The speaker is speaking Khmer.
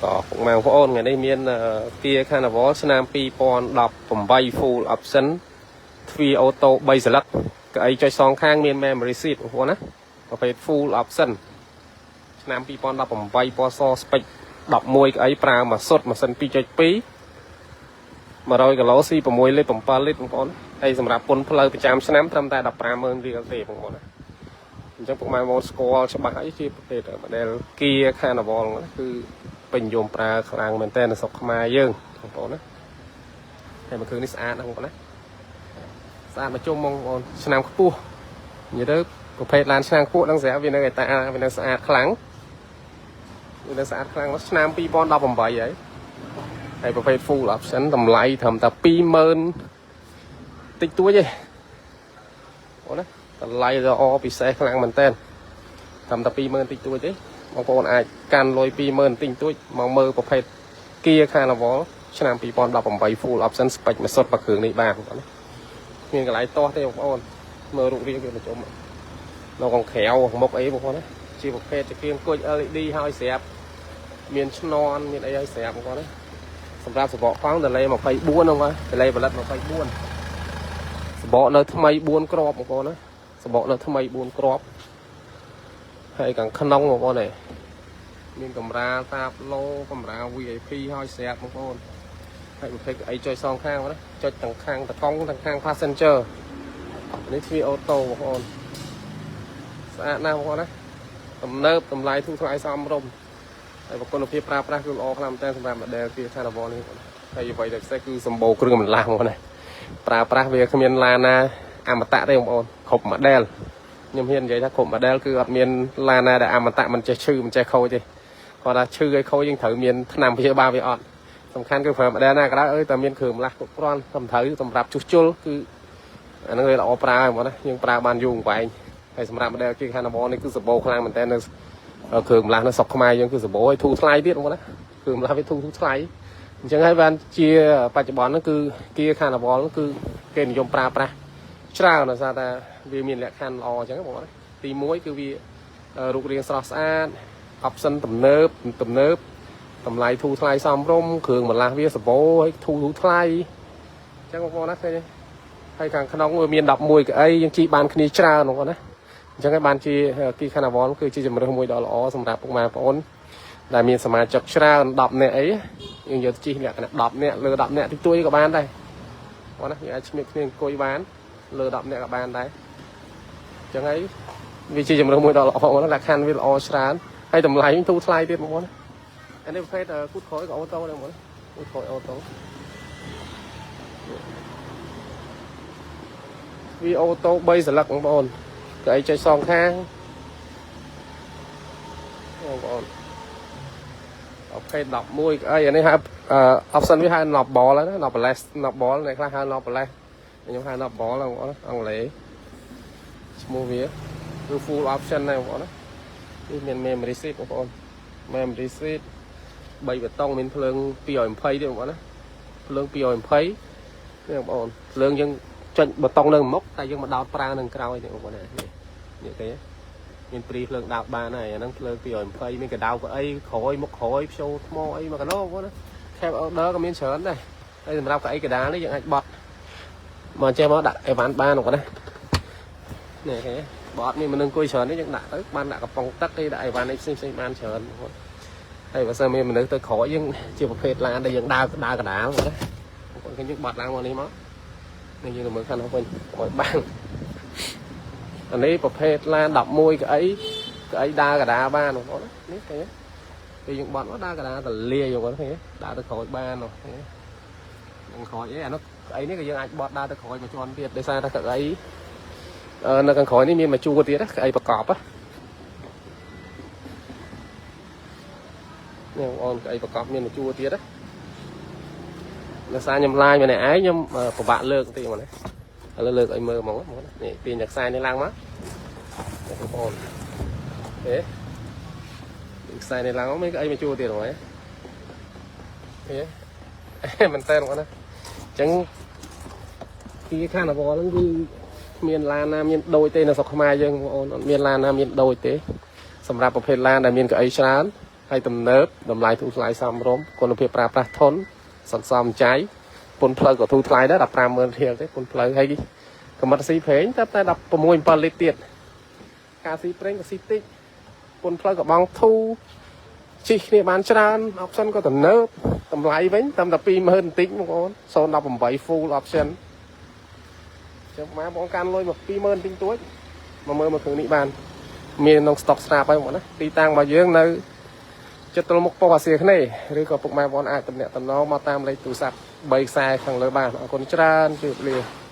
តពុកម៉ែបងប្អូនថ្ងៃនេះមាន Kia Carnival ឆ្នាំ2018 full option ទ្វារអូតូ3សន្លឹកកៅអីចុចសងខាងមាន memory seat បងប្អូនណាប្រភេទ full option ឆ្នាំ2018ពណ៌ស spec 11កៅអីប្រើមួយសុទ្ធម៉ាស៊ីន2.2 100គីឡូស៊ី6លីត្រ7លីត្របងប្អូនហើយសម្រាប់ពន្ធផ្លូវប្រចាំឆ្នាំត្រឹមតែ150,000រៀលទេបងប្អូនណាអញ្ចឹងពុកម៉ែបងប្អូនស្គាល់ច្បាស់ហើយជាប្រភេទ model Kia Carnival ហ្នឹងគឺពេញនិយមប្រើខ្លាំងមែនតើនៅស្រុកខ្មែរយើងបងប្អូនណាហើយមួយគ្រឿងនេះស្អាតណាស់បងប្អូនណាស្អាតមកជុំបងប្អូនឆ្នាំខ្ពស់និយាយទៅប្រភេទឡានឆ្នាំខ្ពស់ហ្នឹងស្រាប់វានៅឯតាវានៅស្អាតខ្លាំងវានៅស្អាតខ្លាំងឆ្នាំ2018ហើយហើយប្រភេទ full option តម្លៃត្រឹមតែ20000តិចតួចទេបងណាតម្លៃល្អពិសេសខ្លាំងមែនតើត្រឹមតែ20000តិចតួចទេបងប្អូនអាចកាន់លុយ20000តិចតួចមកមើលប្រភេទ Kia Carnival ឆ្នាំ2018 full option spec មួយសុទ្ធមួយគ្រឿងនេះបានបងប្អូនណាគ្មានកន្លែងទាស់ទេបងប្អូនមើលរូបរាងវាមកជុំនៅខាងក្រៅខាងមុខអីបងប្អូនណាជាប្រភេទចង្គៀងគុជ LED ហើយស្រាប់មានឈ្នាន់មានអីហើយស្រាប់បងប្អូនណាសម្រាប់សបកកង់តលេ24ហ្នឹងបាទតលេផលិត24សបកនៅថ្មី4គ្រាប់បងប្អូនណាសបកនៅថ្មី4គ្រាប់ហើយខាងក្នុងបងប្អូននេះមានកម្រាលតាបឡូកម្រាល VIP ហើយស្រាប់បងប្អូនហើយប្រភេទអីចុចសងខាងណាចុចទាំងខាងតកង់ទាំងខាង passenger នេះទ្វារអូតូបងប្អូនស្អាតណាស់បងប្អូនណាទំនើបតម្លៃធូរថ្លៃសមរម្យហើយប្រគុណភាពប្រើប្រាស់គឺល្អខ្លាំងមែនទែនសម្រាប់ model Kia Carnival នេះបងប្អូនហើយអ្វីដែលពិសេសគឺសម្បូរគ្រឿងបន្លាស់បងប្អូនណាប្រើប្រាស់វាគ្មានឡានណាអមតៈទេបងប្អូនគ្រប់ model ខ្ញុំហ៊ាននិយាយថាគ្រប់ model គឺអត់មានឡានណាដែលអមតៈមិនចេះឈឺមិនចេះខូចទេគាត់ថាឈឺឲ្យខូចយើងត្រូវមានថ្នាំព្យាបាលវាអត់សំខាន់គឺប្រើ model ណាក៏ដោយអើយតែមានគ្រឿងបន្លាស់គ្រប់គ្រាន់ត្រឹមត្រូវសម្រាប់ជួសជុលគឺអាហ្នឹងវាល្អប្រើហ្មងណាយើងប្រើបានយូរអង្វែងហើយសម្រាប់ model Kia Carnival នេះគឺសម្បូរខ្លាំងមែនតើនៅគ្រឿងបន្លាស់នៅស្រុកខ្មែរយើងគឺសម្បូរឲ្យធូរថ្លៃទៀតបងណាគ្រឿងបន្លាស់វាធូរថ្លៃអញ្ចឹងហើយបានជាបច្ចុប្បន្នហ្នឹងគឺ Kia Carnival គឺគេនិយមប្រើប្រាស់ច្រើនដោយសារតែវាមានលក្ខខណ្ឌល្អអញ្ចឹងបងណាទី1គឺវារូបរាងស្រស់ស្អាត option ទំនើបទំនើបតម្លៃធូរថ្លៃសមរម្យគ្រឿងបន្លាស់វាសម្បូរហើយធូរធូរថ្លៃអញ្ចឹងបងប្អូនណាឃើញទេហើយខាងក្នុងវាមាន11កៅអីយើងជិះបានគ្នាច្រើនបងប្អូនណាអញ្ចឹងហើយបានជា Kia Carnival គឺជាជម្រើសមួយដ៏ល្អសម្រាប់ពុកម៉ែបងប្អូនដែលមានសមាជិកច្រើន10នាក់អីយើងយកជិះលក្ខណៈ10នាក់លើ10នាក់តិចតួចក៏បានដែរបងណាយើងអាចឆ្មៀតគ្នាអង្គុយបានលើ10នាក់ក៏បានដែរអញ្ចឹងហើយវាជាជម្រើសមួយដ៏ល្អបងប្អូនលក្ខខណ្ឌវាល្អច្រើនហើយតម្លៃធូរថ្លៃទៀតបងប្អូនអានេះប្រភេទគូតក្រោយក៏អូតូដែរបងប្អូនគូតក្រោយអូតូវាអូតូ3សន្លឹកបងប្អូនកៅអីចុចសងខាងបងប្អូនប្រភេទ11កៅអីអានេះហៅ option វាហៅ Noble ណា Noblesse Noble អ្នកខ្លះហៅ Noblesse ខ្ញុំហៅ Noble បងប្អូនអង់គ្លេសឈ្មោះវាគឺ full option ដែរបងប្អូនណានេះមាន memory seat បងប្អូន memory seat 3ប៊ូតុងមានភ្លើង220ទៀតបងប្អូនណាភ្លើង220នេះបងប្អូនភ្លើងយើងចុចប៊ូតុងនៅមុខតែយើងមកដោតប្រើនឹងក្រោយនេះបងប្អូនណានេះនេះគេមានព្រីភ្លើងដោតបានហើយអាហ្នឹងភ្លើង220មានកដៅកៅអីក្រោយមុខក្រោយភ្ចូលថ្មអីមកកណោបងប្អូនណា cab order ក៏មានច្រើនដែរហើយសម្រាប់កៅអីកដាលនេះយើងអាចបត់មកចេះមកដាក់អីវ៉ាន់បានបងប្អូនណានេះគេបើអត់មានមនុស្សអង្គុយច្រើននេះយើងដាក់ទៅបានដាក់កំប៉ុងទឹកទេដាក់អីវ៉ាន់អីផ្សេងផ្សេងបានច្រើនបងប្អូនហើយបើសិនមានមនុស្សទៅក្រោយយើងជាប្រភេទឡានដែលយើងដើរដើរកដាលបងប្អូនណាបងប្អូនឃើញយើងបត់ឡើងមកនេះមកនេះយើងទៅមើលខាងនោះវិញកុំឲ្យបាំងអានេះប្រភេទឡាន11កៅអីកៅអីដើរកដាលបានបងប្អូនណានេះឃើញទេពេលយើងបត់មកដើរកដាលតលាយបងប្អូនឃើញទេដើរទៅក្រោយបានឃើញទេនឹងក្រោយអីអានោះកៅអីនេះក៏យើងអាចបត់ដើរទៅក្រោយមួយជាន់ទៀតដោយសារតែកៅអីនៅខាងក្រោយនេះមានមួយជួរទៀតកៅអីប្រកបនេះបងប្អូនកៅអីប្រកបមានមួយជួរទៀតណាដោយសារខ្ញុំឡាយម្នាក់ឯងខ្ញុំពិបាកលើកបន្តិចមកណាឥឡូវលើកឲ្យមើលហ្មងនេះទាញតែខ្សែនេះឡើងមកបងប្អូនអេខ្សែនេះឡើងមកមានកៅអីមួយជួរទៀតហ្មងហ៎មែនតើបងប្អូនណាអញ្ចឹង Kia Carnival ហ្នឹងគឺគ្មានឡានណាមានដូចទេនៅស្រុកខ្មែរយើងបងប្អូនអត់មានឡានណាមានដូចទេសម្រាប់ប្រភេទឡានដែលមានកៅអីច្រើនហើយ ហើយទំនើបតម្លៃធូរថ្លៃសមរម្យគុណភាពប្រើប្រាស់ធន់សន្សំចៃពន្ធផ្លូវក៏ធូរថ្លៃដែរ150,000រៀលទេពន្ធផ្លូវហើយកម្រិតស៊ីប្រេងតែតែ16 7លីត្រទៀតការស៊ីប្រេងក៏ស៊ីតិចពន្ធផ្លូវក៏បងធូរជិះគ្នាបានច្រើន option ក៏ទំនើបតម្លៃវិញតាមតែ20000បន្តិចបងប្អូន018 full option ចឹងមកបងកាន់លុយមក20000បន្តិចតួចមកមើលមកគ្រឿងនេះបានមានក្នុង stock ស្រាប់ហើយបងណាទីតាំងរបស់យើងនៅចិត្តទល់មុខប៉ុស្តិ៍អាស៊ីអាគ្នេយ៍ឬក៏ពុកម៉ែបងអាចទំនាក់ទំនងមកតាមលេខទូរស័ព្ទ3ខ្សែខាងលើបានអរគុណច្រើនជម្រាបលា។